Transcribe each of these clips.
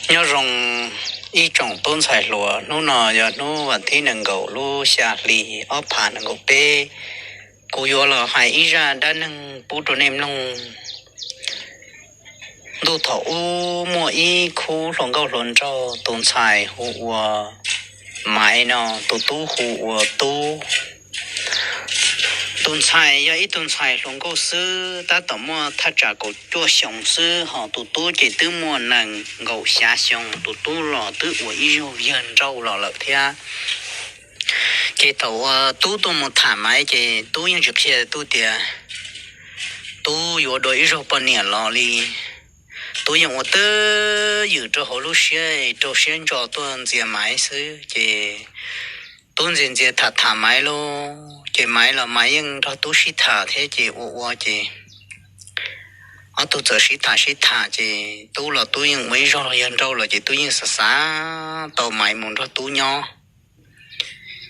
Nyob zoo ib tsoom tub ntxhais hluas, hnub no yog hnub vas thib nees nkaum lub xya hli ob phav nees nkaum peb. Kuv yuav los hais ib zaj dab neeg pub rau nej mloog. Ntuj thaum ub muaj ib khub hluas nkauj hluas nraug, tus ntxhais hu ua Maiv no, tus tub hu ua Tub. Tus ntxhais yog ib tug ntxhais hluas nkauj xwb, tab tom muaj thaj tsam kaum cuaj xyoos xwb, ho tus tub ces twb muaj nees nkaum xya xyoo, tus tub los twb ua ib zaug yawg nrauj los lawm thiab. Ces thaum uas Tub tuaj mus tham Maiv ces Tub yeej tsis qhia Tub tias Tub yuav dua ib zaug poj niam los li. Tub yeej ua twj ywm rau hauv lub siab, rau siab ntso tuaj ntxias Maiv xwb ces Tub ntxias ntxias tham tham Maiv lauj, ces Maiv los Maiv yeej nrog Tub sib tham thiab ces ua ua ces ob tug txawm sib tham sib tham ces Tub los Tub yeej ua ib zaug yawg nrauj los ces Tub yeej xav xav tau Maiv mus nrog Tub nyob.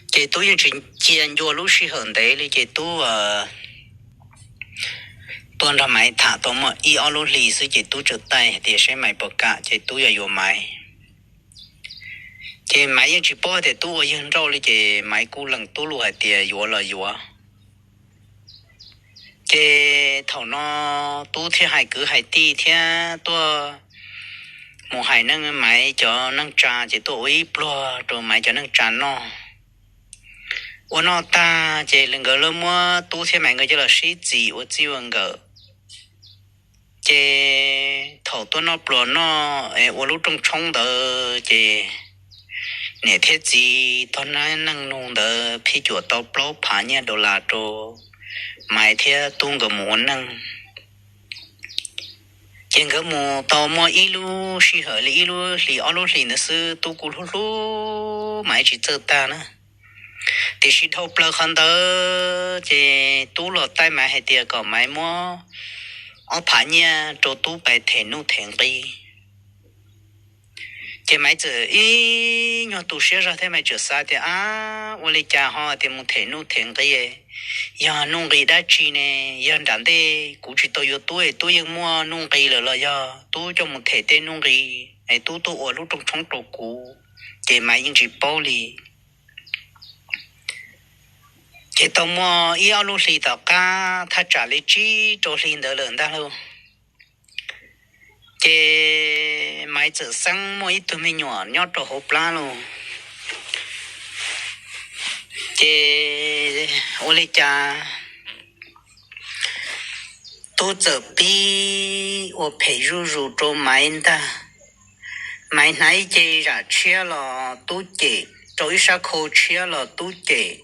Ces Tub yeej tsis cia ncua lub sij hawm ntev li ces Tub tuaj nrog Maiv tham tau muaj ib ob lub hli xwb ces Tub txawm taij hais tias seb Maiv puas kam ces Tub yuav yuav Maiv. Ces Maiv yeej tsis paub tias Tub ua yawg nrauj li ces Maiv kuj lees Tub lus hais tias yuav los yuav. Ces thaum no Tub thiaj hais kwv hais tij thiab tuaj mus hais neej Maiv cov neej tsa ces tuaj ua ib pluag rau Maiv cov neej tsa noj. Ua noj tag ces nkawd lawv muab Tub thiab Maiv nkawd coj los sib txis ua txij ua nkawm. Ces thaum tuaj noj pluas noj es ua lub rooj tshoob ntawd ces niam thiab txiv tog neej nug ntawd phij cuam tau plaub phav nyiaj dollar rau Maiv thiab Tub nkawd mus ua neej. Ces nkawd mus tau muaj ib lub sij hawm li ib lub hlis ob lub hlis ntawd xwb, Tub kuj hlub hlub Maiv tsis txawj tag na. Tiam sis dhau plaws qhov ntawd ces Tub los taij Maiv hais tias kom Maiv muab ob phav nyiaj rau Tub pais them nuj them nqi. Ces Maiv txawm ib nyuag tu siab zog thiab Maiv txawm xav tias, ab, ua li cas ho tias mus them nuj them nqi, yog nuj nqi dab tsi ne? Yog nram ntej kuv tsis tau yuav Tub es Tub yeej muaj nuj nqi lawm los yog Tub coj mus them tej nuj nqi es Tub tuaj ua lub rooj tshoob rau kuv? Ces Maiv yeej tsis paub li. Ces tau muaj ib ob lub hlis tom qab thaj tsam li tsib rau hli ntawd lawm ntag lauj, ces Maiv txawm xeeb muaj ib tug me nyuam nyob rau hauv plab lauj. Ces ua li cas Tub txawm pib ua phem zuj zus rau Maiv ntag. Maiv hnav ib ce zam tshiab los Tub cem, rau ib sab khau tshiab los Tub cem.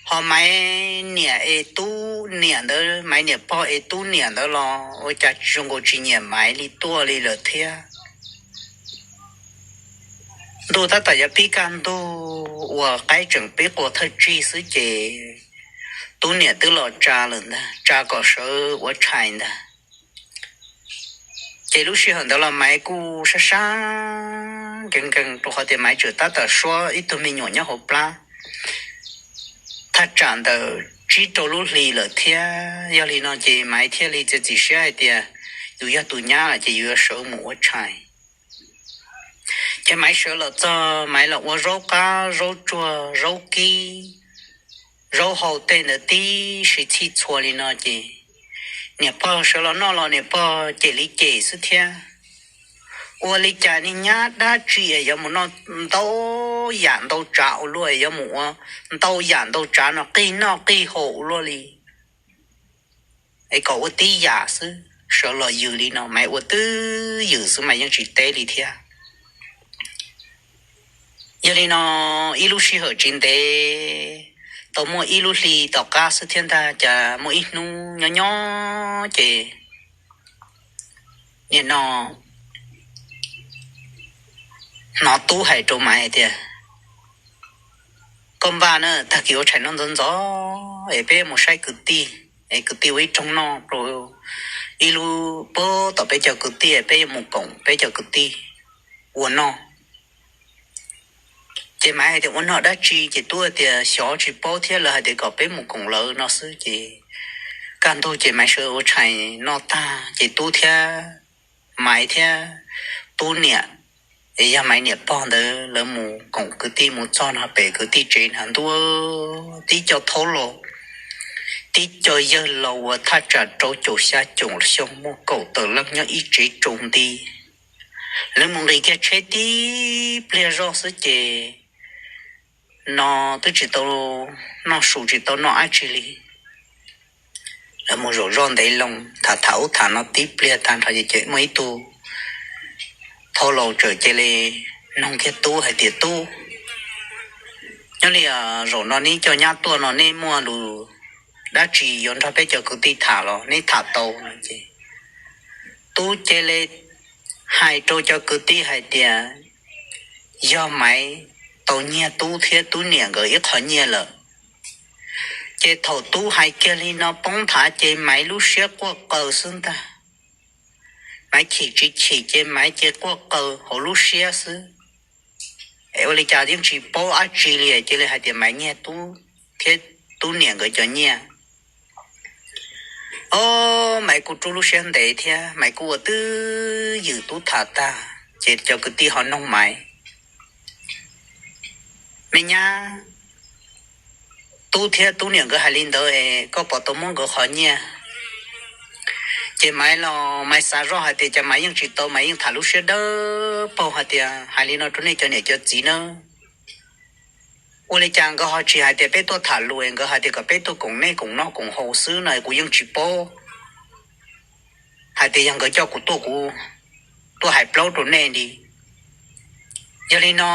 Ho Maiv niam es Tub niam ntawd, Maiv niam pog es Tub niam ntawd los ua cas zoo nkaus tsis nyiam Maiv li tuaj li lawm thiab. Ntuj tab tom yuav pib kaj ntug uas qaib tseem pib qua thawj tsig xwb ces Tub niam twb los tsa lawm ntag, tsa kom sawv ua tshais ntag. Ces lub sij hawm ntawd los Maiv kuj sab sab nkees nkees rau qhov tias Maiv tseem tab tom suab ib tug me nyuam nyob hauv plab thaj tsam ntawm tsib rau lub hli lawm thiab. Yog li no ces Maiv thiaj li txiav txim siab hais tias yus yog tus nyab lawm ces yus yuav sawv mus ua tshais. Ces Maiv sawv los txog, Maiv los ua zaub qab zaub tsuag zaub kib zaub hau tej ntawd tib si txhij txhua li no ces niam pog sawv los noj los niam pog cem li cem xwb thiab. Ua li cas niag nyab dab tsi es yuav mus noj ntau yam ntau tsav ua luaj, yuav mus ua ntau yam ntau tsav no qig noj qig haus ua luaj li, es kom ua tib yam xwb. Sawv los yws li no, Maiv ua twj ywm xwb mas yeej tsis teb li thiab. Yog li no, ib lub sij hawm tsis ntev, tau muaj ib lub hli tom qab xwb thiab ntag, cas muaj ib hnub nyob nyob ces nim no hnov Tub hais rau Maiv hais tias, koj npaj na, tag kis ua tshais noj ntxov ntxov es peb mus saib kwv tij, es kwv tij ua ib rooj noj rau ib lub pab tom peb cov kwv tij, peb yuav mus koom peb cov kwv tij ua noj. Ces Maiv hais tias ua noj dab tsi, ces Tub hais tias xyov tsis paub thiab, lawv hais tias kom peb mus koom lawv no xwb. Ces kaj ntug ces Maiv sawv ua tshais noj tag ces Tub thiab Maiv thiab Tub niam, yog Maiv niam pog ntawd lawv mus koom kwv tij mus txog no pem kwv tij tsev na ntuj, tib co thaub laus, tib co yawg laus uas thaj tsam rau caum xya caum xyoo muaj kaum tawm leej nyob ib tsev tsaus nti. Lawv mus nqis kiag tsheb tib pliag zoj xwb ces no twb tsis tau noj su tsis tau noj dab tsi li. Lawv mus zaum zoj ntev loo tham tham ub tham no tib pliag tag nrho ces muaj ib tug thaub laus txawm cia li noog kiag tub hais tias tub, nyob li zaum no neb coj nyab tuaj no nej muaj lus dab tsi yuav nrog peb cov kwv tij tham los neb tham tau no ces tub cia li hais rau cov kwv tij hais tias yog Maiv tau nyiag tub thiab tub niam nkawd ib qho nyiaj lawm. Ces thaum tub hais kiag li no poob nthav ces Maiv lub siab quaj qw xwb ntag. Maiv chim tsis chim ces Maiv ces quaj qw hauv lub siab xwb. Es ua li cas yeej tsis paub dab tsi li cia li hais tias Maiv nyiag tub thiab tub niam nkawd cov nyiaj. Ob, Maiv kuj rub lub siab ntev thiab Maiv kuj ua twj ywm tub tham tag ces cov kwv tij ho noog Maiv, me nyab, tub thiab tub niam nkawd hais li ntawd es koj puas tau muab nkawd qhov nyiaj? Ces Maiv los Maiv xav zoj hais tias cas Maiv yeej tsis tau, Maiv yeej tham lub siab dawb paug hais tias hais li no rau nej cov niam cov txiv nawb. Ua li cas nkawd ho tsis hais tias peb tuaj tham lus, nkawd hais tias kom peb tuaj koom nej koom noj koom haus xwb no kuv yeej tsis paub hais tias yog nkawd coj kuv tuaj kuv tuaj hais plaub rau nej li. Yog li no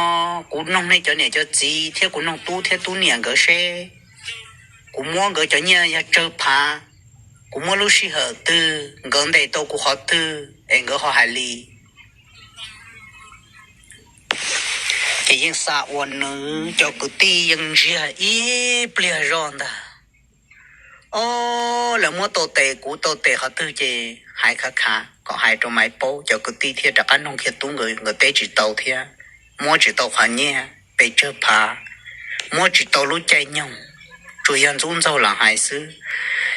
kuv noog nej cov niam cov txiv thiab kuv noog tub thiab tub niam nkawd seb kuv muab nkawd cov nyiaj yog tsawg phav, kuv muab lub sij hawm twg, nkawd ntes tau kuv qhov twg es nkawd ho hais li. Ces yeej xa ua nws cov kwv tij yeej ntsiag ib pliag zoj ntag. Ob, lawv muab tau tes kuv tau tes qhov twg ces hais khav khav kom hais rau Maiv paub, cov kwv tij thiaj rov qab noog kiag tub nkawd, nkawd teb tsis tau thiab, muab tsis tau qhov nyiaj pes tsawg phav, muab tsis tau lub caij nyoog, tsuas yog ntxub ntxaug lam hais xwb.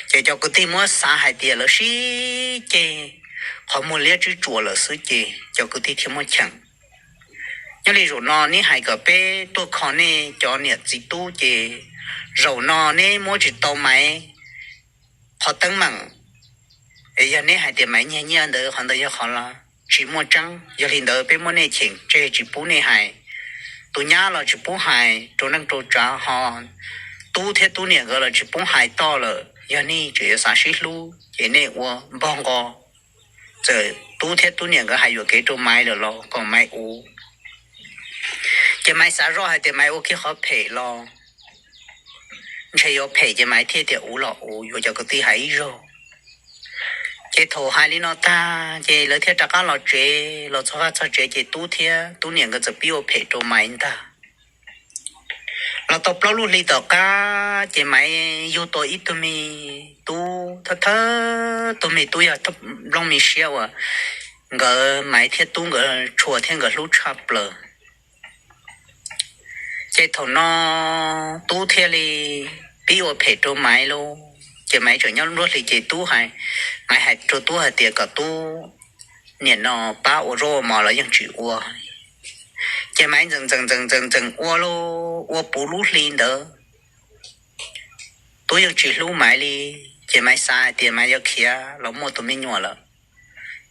Ces cov kwv tij muab xav hais tias lawv sib ceg qhov muag liab tswb tsuas lawm xwb ces cov kwv tij thiaj muab cheem. Nyob li zaum no neb hais kom peb tuaj kho nej cov niam txiv tub ces zaum no neb muab tsis tau Maiv qhov teeb meem. Es yog neb hais tias Maiv nyiag nyiaj ntawd qhov ntawd yog qhov tsis muaj tseeb, yog li ntawd peb muab nej cheem tseg tsis pub nej hais. Tus nyab los tsis pub hais rau neej rau tsav ho, tub thiab tub niam nkawd los tsis pub hais toj lawm. Yog nej tseem yuav xav sib hlub ces nej ua npog nqo. Txawm tub thiab tub niam nkawd hais yuam kev rau Maiv lawm los kom Maiv uv. Ces Maiv xav zoj hais tias Maiv ua kiag qhov phem los ntshe yuav phem ces Maiv thiaj tias uv los uv, yuav cov kwv tij hais ib zaug. Ces thaum hais li no tag ces lawv thiaj rov qab los tsev, los txog vaj txog tsev ces tub thiab tub niam nkawd txawm pib ua phem rau Maiv ntag. Los tau plaub lub hli tom qab ces Maiv yug tau ib tug me tub thawj thawj, tug me tub yog nplooj me siab uas nkawd Maiv thiab tub nkawd tshua thiab nkawd hlub tshaj plaws. Ces thaum no tub thiaj li pib ua phem rau Maiv lauj. Ces Maiv tseem nyob nruab hlis ces tub hais, Maiv hais rau tub hais tias kom tub niam no pab ua zaub ua mov los yeej tsis ua. Ces Maiv ntxeem ntxeem ntxeem ntxeem ntxeem ua lauj, ua puv lub hli ntawd tub yeej tsis hlub Maiv li. Ces Maiv xav hais tias Maiv yuav khiav los muaj tus me nyuam lawm,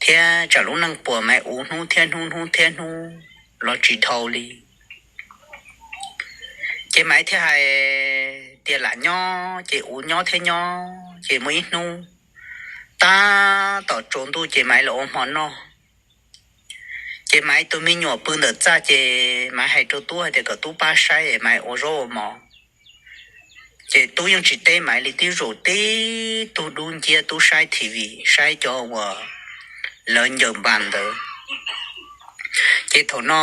thiab tsam lub neej puas Maiv uv hnub thiab hnub, hnub thiab hnub los tsis dhau li. Ces Maiv thiaj hais tias lam nyob ces uv nyob thiab nyob. Ces muaj ib hnub tab tom tsaus ntuj ces Maiv los ua hmo noj. Ces Maiv tus me nyuam pw ntawm txaj ces Maiv hais rau tub hais tias kom tub pab saib es Maiv ua zaub ua mov. Ces tub yeej tsis teb Maiv li, tib zaug tib tug dub nciab tub saib T V, saib cov uas lawv ncaws npas ntawd. Ces thaum no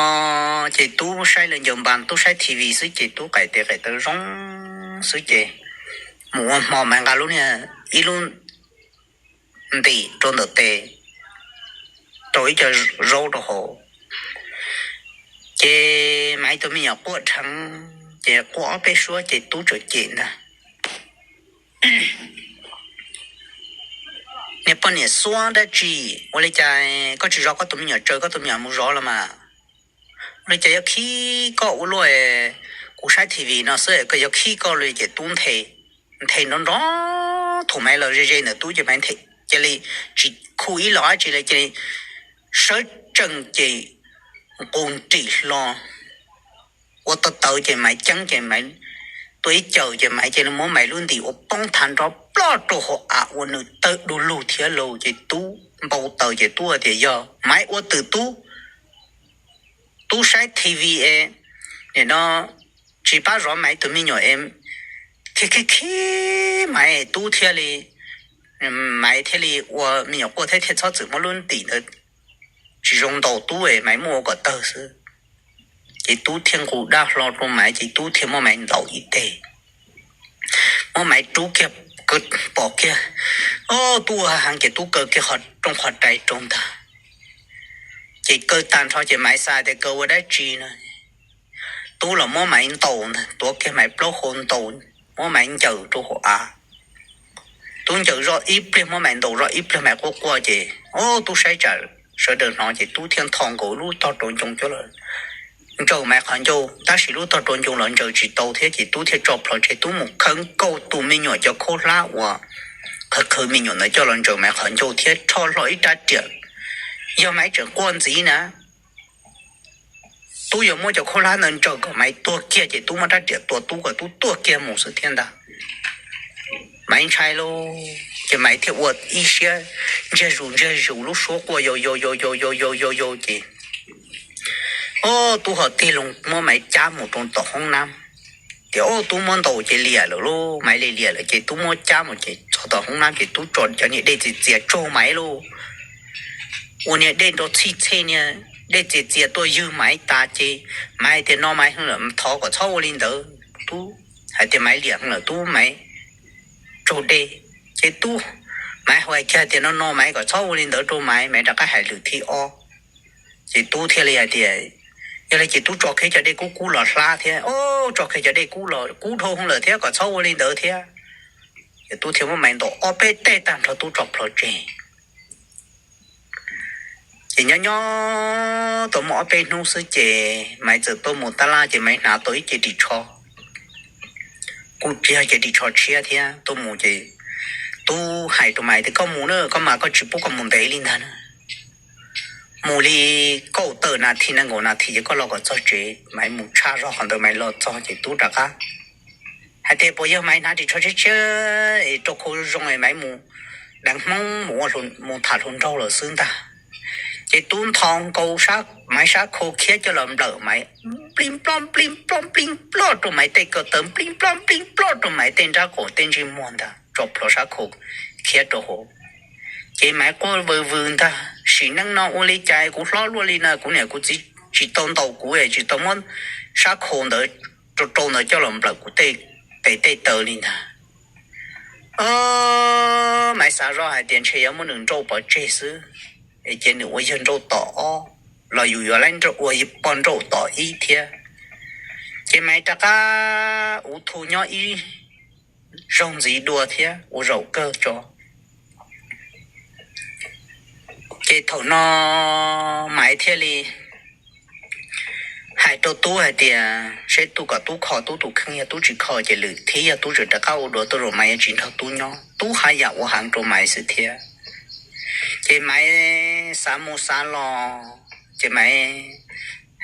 ces tub saib lawv ncaws npas, tub saib T V xwb ces tub qaim tes qaim taw zoo xwb ces mus ua hmo Maiv nqa lub niag ib lub ntim rau ntawm tes, rau ib co zaub rau hauv. Ces Maiv tus me nyuam quaj dheev, ces quaj ob peb suab ces tub txawm cem ntag. Niag poj niam xuab dab tsi? Ua li cas koj tsis zov koj tus me nyuam, tsaws koj tus me nyuam mus zov los mas? Ua li cas yuav khib koj ua luaj? Kuv saib T V no xwb koj yuav khib koj li. Ces tub nthe, nthe nrov nrov, thaum Maiv los ze ze ntawm tub ces Maiv nthe, cia li tsis khu ib los dab tsi li, cia li sawv tsees ces nqus nrim hlo ua tau tawv ces Maiv ceeb ces Maiv tua ib caws ces Maiv cia li muab Maiv lub ntim ua poob thav nrov ploj rau hauv av ua nws tawg du lug thiab lauj. Ces tub npau taws ces tub tias yog Maiv ua twm tub, tub saib T V es nim no tsis pab zov Maiv tus me nyuam es thiaj khib khib Maiv tub thiaj li, Maiv thiaj li ua me nyuam quaj thiab thiaj txhob txwm muab lub ntim ntawd tsis zoo ntaus tub es Maiv muab ua kom tawg xwb. Ces tub thiaj nqus dab hlo rau Maiv ces tub thiaj muab Maiv ntaus ib teg, muab Maiv rub kiag, pom kiag, o, tub ua heev ces tub kaw kiag qhov rooj qhov rais rau ntag. Ces kaw tag nrho ces Maiv xav tias kaw ua dab tsi no, tub los muab Maiv ntaus ntag, tuav kiag Maiv plaub hau ntaus, muab Maiv ncaws rau hauv av. Tub ncaws zoj ib pliag, muab Maiv ntaus zoj ib pliag, Maiv quaj quaj ces, o, tub saib tsam sawv daws hnov ces tub thiaj ntho nkaus lub tog rau ncoo coj los ntsaws Maiv qhov ncauj, tab sis lub tog rau ncoo los ntsaws tsis tau thiab ces tub thiaj tso plhuav tseg, tub mus khawb nkaus tus me nyuam cov khaub hlab uas qhwv qhwv me nyuam ntawd coj los ntsaws Maiv qhov ncauj thiab rho hlo ib rab riam. Yog Maiv tseem quaj ntxiv na, tub yuav muab cov khaub hlab ntawd ntsaws kom Maiv tuag kiag ces tub muab rab riam tua tub kom tub tuag kiag mus xwb thiab ntag. Maiv ntshai lauj, ces Maiv thiaj ua ib siab ntsiag zus ntsiag zus lub suab quaj yau yau yau yau yau yau yau ces, o, tub ho tig loo muab Maiv cab mus rau tom hoob nab. Ces o, tub muab ntaus ces liam lawm lauj, Maiv li liam lawm ces tub muab cab mus ces txog tom hoob nab ces tub tso cov niag dej txias txias tsaug Maiv lauj. Ua niag dej nrov txhij txhej niag dej txias txias tuaj ywg Maiv tas ces Maiv hais tias no Maiv heev lawm, thov kom txhob ua li ntawd. Tub hais tias Maiv liam heev lawm, tub Maiv tsaug dej. Ces tub, Maiv hais kiag tias no no Maiv kom txhob ua li ntawd rau Maiv, Maiv rov qab hais lwm thib ob. Ces tub thiaj li hais tias, yog li ces tub tso kiag cov dej kub kub los hlab thiab, o, tso kiag cov dej kub los kub dhau heev lawm thiab, kom txhob ua li ntawd thiab. Ces tub thiaj muab Maiv ntaus ob peb teg tag nrho tub tso plhuav tseg. Ces nyob nyob tau muaj ob peb hnub xwb ces Maiv txawm tuaj mus tab laj ces Maiv hnav tau ib ce ris tsho, kuj tsis yog ce ris tsho tshiab thiab. Tuaj mus ces tub hais rau Maiv tias koj mus na, koj mas koj tsis pub koj mus ntev li ntag na. Mus li kaum tawm nas this nees nkaum nas this ces koj los kom txog tsev. Maiv mus tshaj zog qhov ntawd Maiv los txog ces tub rov qab hais tias puas yog Maiv hnav ris tsho tshiab tshiab es rau khau zoo es Maiv mus deev Hmoob mus ua, mus tham hluas nraug lawm xwb ntag. Ces tub ntho nkaus Maiv sab khau khiav coj los nplawm Maiv, nplij nploj nplij nploj nplij nploj rau Maiv tej ko taw, nplij nploj nplij nploj rau Maiv tej nrab qaum tej ntsej muag ntag, tso plhuav sab khau khiav rau hauv. Ces Maiv quaj vwm vwm ntag, sim neej no ua li cas kuv hlob luaj li no, kuv niam kuv txiv tsis tau ntaus kuv, tsis tau muab sab khau ntawd rau rau ntawd coj los nplawm kuv tej tes tej taw li ntag. Maiv xav zoj hais tias ntshe yuav muab nws nrauj pov tseg xwb, ces nws ua yawg nrauj tom ob los yus yuav ua poj nrauj tom ib thiab. Ces Maiv rov qab uv thu nyob ib zaug ntxiv dua thiab ua zaum kawg tso. Ces thaum no Maiv thiaj li hais rau tub hais tias seb tub kom tub kho tub tus kheej, yog tub tsis kho ces lwm thib yog tub tseem rov qab ua dua tuaj los Maiv yuav tsis nrog tub nyob. Tub haj yam ua heev rau Maiv xwb thiab. Ces Maiv xav mus xav los, ces Maiv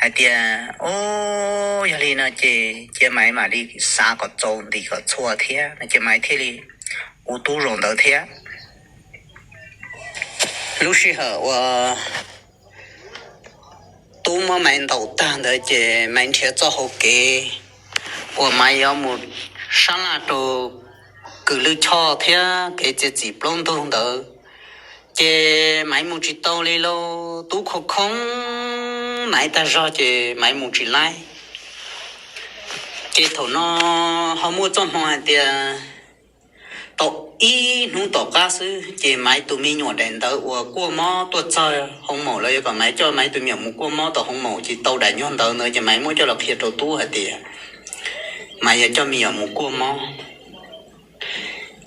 hais tias, o, yog li no ces cia Maiv mam li xav kom txaus nti kom txhua thiab no ces Maiv thiaj li ua tub zaum ntawd thiab. Lub sij hawm uas tub muab Maiv ntaus tag ntawd ces Maiv nrhiav txoj hau kev uas Maiv yuav mus sab laj rau Kws Lwj Choj thiab kev txiav txim plaub ntug ntawd. Ces Maiv mus tsis tau li lauj, tub khoo khoo Maiv tag zog ces Maiv mus tsis laib. Ces thaum no ho muaj txoj hmoo hais tias tau ib hnub tom qab xwb ces Maiv tus me nyuam daim ntawv uas kuaj mob tuaj txog hoo maum, lawv yuav kom Maiv coj Maiv tus me nyuam mus kuaj mob tom hoo maum ces tau daim nyuag ntawv ntawd ces Maiv muab coj los qhia rau tub hais tias Maiv yuav coj me nyuam mus kuaj mob.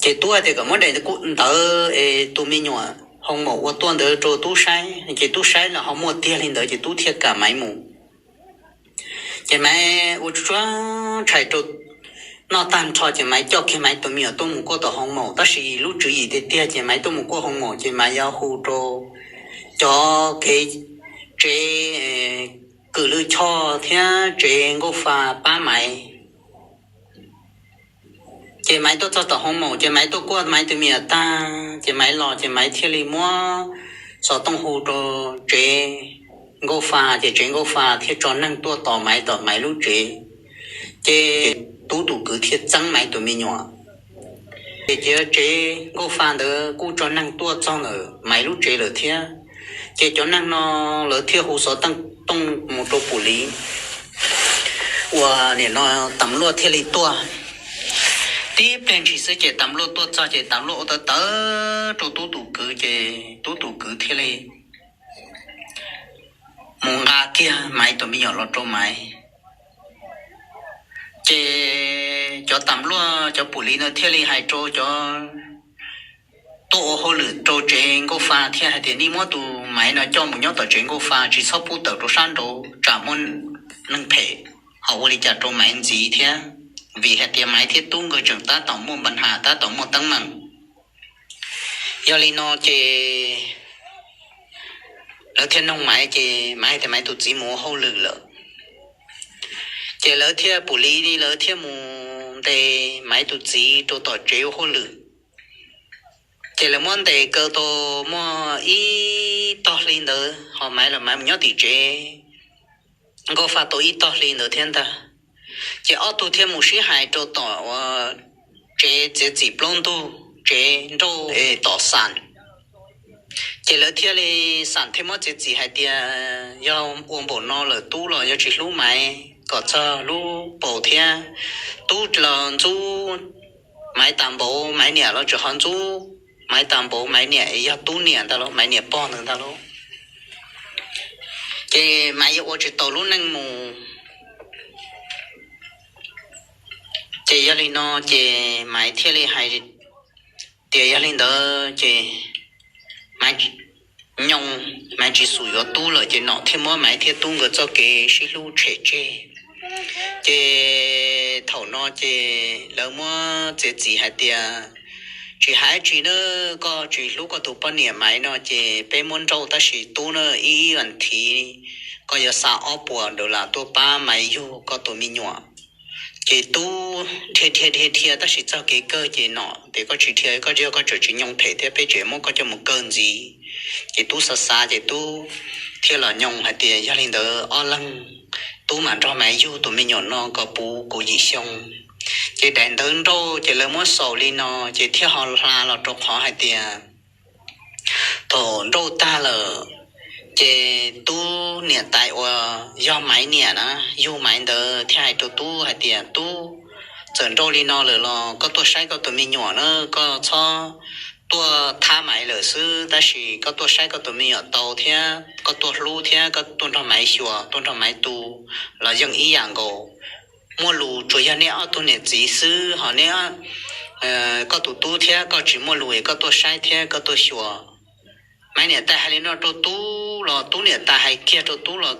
Ces tub hais tias kom muab daim ntawv es tus me nyuam hoo maum ua tuaj ntawd rau tub saib, ces tub saib los ho muaj tiag li ntawd ces tub thiaj kam Maiv mus. Ces Maiv ua tsuj tsuag tshais rau noj tag nrho ces Maiv coj kiag Maiv tus me nyuam tuaj mus kuaj tom hoo maum, tab sis lub tswv yim tiag tiag ces Maiv tuaj mus kuaj hoo maum ces Maiv yuav hu rau cov kev tsev Kws Lwj Choj thiab tsev Nkauj Fa pab Maiv. Ces Maiv tuaj txog tom hoo maum ces Maiv tuaj kuaj Maiv tus me nyuam tag ces Maiv los ces Maiv thiaj li muab xov tooj hu rau tsev Nkauj Fa ces tsev Nkauj Fa thiaj tso neeg tuaj tos Maiv tom Maiv lub tsev. Ces tub tus kwv thiaj txeeb Maiv tus me nyuam. Ces tsev Nkauj Fa ntawd kuj tso neeg tuaj txog ntawm Maiv lub tsev lawm thiab. Ces cov neeg no lawv thiaj hu xov tooj mus rau pum liv uas nim no tas luaj thiaj li tuaj. Tib pliag ntshis xwb ces tas luaj tuaj txog ces tas luaj ua tawv tawv rau tub tus kwv ces tub tus kwv thiaj li mus nqa kiag Maiv tus me nyuam los rau Maiv. Ces cov tas luaj cov pum liv no thiaj li hais rau cov tuaj ua hauj lwm rau tsev Nkauj Fa thiaj hais tias nej muab tus Maiv no coj mus nyob tom tsev Nkauj Fa, tsis txhob pub tawm rau sab nraud tsam muaj neeg phem ho ua li cas rau Maiv ntxiv thiab, vim hais tias Maiv thiab tub nkawd tseem tab tom muaj npa nhas tab tom muaj teeb meem. Yog li no ces lawv thiaj noog Maiv ces Maiv hais tias Maiv tus txiv mus ua hauj lwm lawm. Ces lawv thiaj pum liv li lawv thiaj mus ntes Maiv tus txiv rau tom tsev ua hauj lwm. Ces lawv muab ntes kaw tau muaj ib tog hli ntawd ho Maiv los Maiv mus nyob tim tsev Nkauj Fa tau ib tog hli ntawd thiab ntag. Ces ob tug thiaj mus sib hais rau tom uas tsev txiav txim plaub ntug, tsev nrauj es tom xam. Ces lawv thiaj li xam thiaj muab txiav txim hais tias yog ua npaum no lawm tub los yog tsis hlub Maiv, kom txog lub paus thiab tub los ntxub Maiv tas npaum Maiv niam los tseem ho ntxub Maiv tas npaum Maiv niam es yog tub niam ntag lauj, Maiv niam pog ntawd ntag lauj. Ces Maiv yuav ua tsis tau lub neej mus. Ces yog li no ces Maiv thiaj li hais tias yog li ntawd ces Maiv nyoo, Maiv tsis xum yuav tub lawm ces Nom thiaj muab Maiv thiab tub nkawd txoj kev sib hlub tshem tseg. Ces thaum no ces lawv muab txiav txim hais tias tsis hais tsis na, koj tsis hlub koj tus poj niam Maiv no ces peb muab nrauj tab sis tub na ib ib vas thiv koj yuav xa ob puas dollar tuaj pab Maiv yug koj tus me nyuam. Ces tub dhia dhia dhia dhia tab sis txog kev kawg ces Nom tias koj tsis dhia, koj yog koj tseem tsis nyoo phem thiab peb tseem muab koj coj mus kaw ntxiv. Ces tub xav xav ces tub thiaj los nyoo hais tias yog li ntawd ob leeg tub mam nrog Maiv yug tus me nyuam no kom puv kaum yim xyoo. Ces daim ntawv nrauj ces lawv muab xaus li no ces thiaj ho hla los rau qhov hais tias thaum nrauj tag lawm ces tub niam tais uas yog Maiv niam na, yug Maiv ntawd thiaj hais rau tub hais tias tub, txawm nrauj li no lawm los koj tuaj saib koj tus me nyuam na, koj txhob tuaj thab Maiv lawm xwb tab sis koj tuaj saib koj tus me nyuam tau thiab koj tuaj hlub thiab koj tuaj nrog Maiv xyuas tuaj nrog Maiv tu los yeej ib yam nkaus. Muaj lus tsuas yog neb ob tug niam txiv xwb ho neb, koj tus tub thiab koj tsis muaj lus es koj tuaj saib thiab koj tuaj xyuas. Maiv niam tais hais li no rau tub los tub niam tais hais kiag rau tub los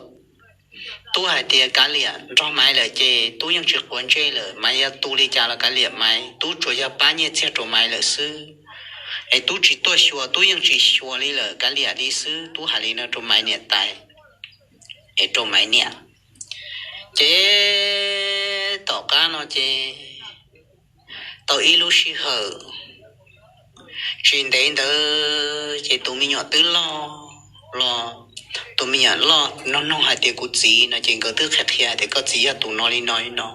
tub hais tias kav liam, nrog Maiv lawm ces tub yeej tsis quav ntsej lawm, Maiv yuav tu li cas los kav liam Maiv, tub tsuas yog pab nyiaj txiag rau Maiv lawm xwb. Es tub tsis tuaj xyuas tub yeej tsis xyuas li lawm, kav liam li xwb, tub hais li no rau Maiv niam tais es rau Maiv niam. Ces tom qab no ces tau ib lub sij hawm tsis ntev ntawd ces tus me nyuam twb loj los, tus me nyuam loj noog noog hais tias kuv txiv no ces nkawd twb qhia qhia hais tias koj txiv yog tus no li no li no.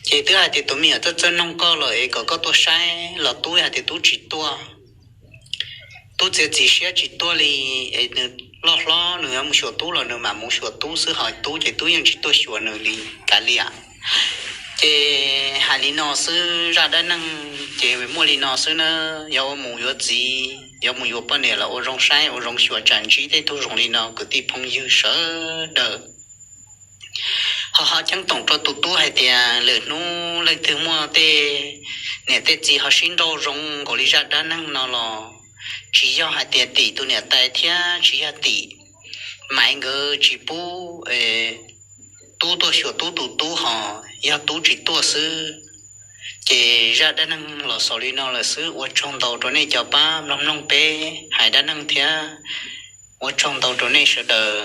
Ces twb hais tias tus me nyuam txawj txawj noog koj lawm es kom koj tuaj saib los tub hais tias tub tsis tuaj. Tub txiav txim siab tsis tuaj li, es nws loj hlob nws yuav mus xyuas tub los nws mam mus xyuas tub xwb, ho tub ces tub yeej tsis tuaj xyuas nws li, kav liam. Ces hais li no xwb, zaj dab neeg ces muaj li no xwb na. Yog ua mus yuav txiv yuav mus yuav poj niam los ua zoo saib ua zoo xyuas tsam ntsib tej tug zoo li no kwv tij phooj ywg sawv daws. Ho ho ceeb toom rau tus tub hais tias lwm hnub leej twg muaj tej niam tej txiv ho sib nrauj zoo nkaus li zaj dab neeg no los tsis yog hais tias tim tus niam tais thiab tsis yog tim Maiv nkawd tsis pub tub tuaj xyuas tub, tus tub ho yog tub tsis tuaj xwb. Ces zaj dab neeg los xaus li no lawm xwb. Ua tsaug ntau rau nej cov pab mloog mloog peb hais dab neeg thiab ua tsaug ntau rau nej sawv daws.